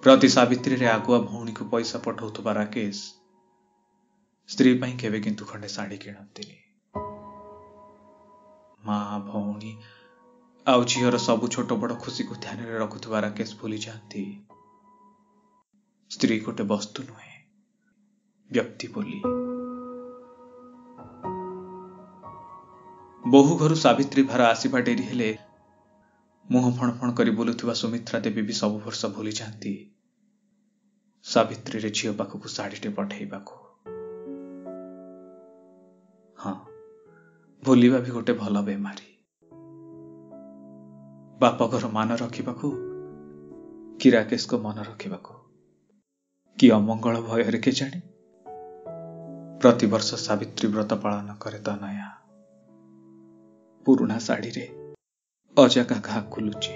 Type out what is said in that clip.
ପ୍ରତି ସାବିତ୍ରୀରେ ଆଗୁଆ ଭଉଣୀକୁ ପଇସା ପଠାଉଥିବା ରାକେଶ ସ୍ତ୍ରୀ ପାଇଁ କେବେ କିନ୍ତୁ ଖଣ୍ଡେ ଶାଢ଼ୀ କିଣନ୍ତିନି। ମା, ଭଉଣୀ ଆଉ ଝିଅର ସବୁ ଛୋଟ ବଡ଼ ଖୁସିକୁ ଧ୍ୟାନରେ ରଖୁଥିବା ରାକେଶ ଭୁଲି ଯାଆନ୍ତି ସ୍ତ୍ରୀ ଗୋଟେ ବସ୍ତୁ ନୁହେଁ, ବ୍ୟକ୍ତି ବୋଲି। ବୋହୂ ଘରୁ ସାବିତ୍ରୀ ଭାର ଆସିବା ଡେରି ହେଲେ ମୁହଁ ଫଣଫଣ କରି ବୁଲୁଥିବା ସୁମିତ୍ରା ଦେବୀ ବି ସବୁ ବର୍ଷ ଭୁଲି ଯାଆନ୍ତି ସାବିତ୍ରୀରେ ଝିଅ ପାଖକୁ ଶାଢ଼ୀଟେ ପଠେଇବାକୁ। ହଁ, ଭୁଲିବା ବି ଗୋଟେ ଭଲ ବେମାରୀ। ବାପଘର ମାନ ରଖିବାକୁ କି ରାକେଶଙ୍କ ମନ ରଖିବାକୁ କି ଅମଙ୍ଗଳ ଭୟରେ କେଜାଣି, ପ୍ରତିବର୍ଷ ସାବିତ୍ରୀ ବ୍ରତ ପାଳନ କରେ ତନୟା। ପୁରୁଣା ଶାଢ଼ୀରେ ଅଜାଗା ଘା ଖୋଲୁଛି।